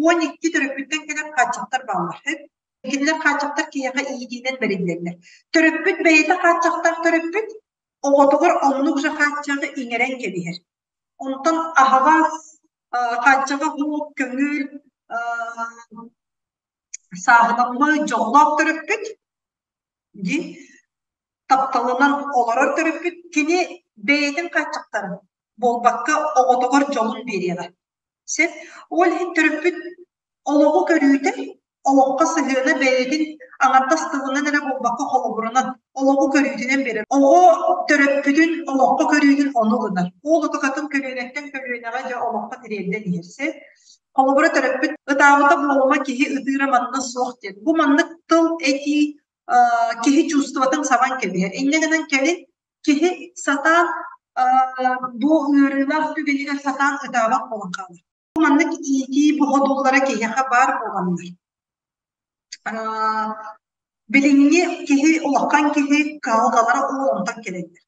12 төрөппүттэн кэлэр хааччахтар бааллар. Кинилэр хааччахтар киһиэхэ иитиинэн бэриллэллэр. Төрөппүт бэйэтэ хааччахтаах төрөппүт оҕотугар оннук же хааччаҕы иҥэрэн кэбиһэр. Онтон аһаҕас, хааччаҕа суох, көҥүл, сааһыламмыт, дьоллоох төрөппүт дии тапталынан олорор төрөппүт кини бэйэтин хааччахтарын буолбакка оҕотугар дьолун биэриэҕэ. Сөп. Ол иһин төрөппүт олоҕу көрүүтэ, олоххо сыһыана бэйэтин аҥардас тылынан эрэ буолбакка холобурунан, олоҕу көрүүтүнэн биэрэр. Оҕо төрөппүтүн олоххо көрүүтүн ону ылынар. Ол утукатын көлүөнэттэн көлүөнэҕэ дьэ олоххо тириэрдэн иһэр. Сөп. Холобура төрөппүт ытаабыта буолума киһи ытыыра манна суох диэн. Бу маннык тыл этии киһи чувствотын сабан кэбиһэр. Инньэ гынан кэлин киһи сатаан бу ыарыылаах түгэнигэр сатаан ытаабат буолан хаалар. Маннык иитии боходуллара киһиэхэ баар буоланнар. Билиҥҥи киһи, улахан киһи кыһалҕалара ол онтон кэлэллэр.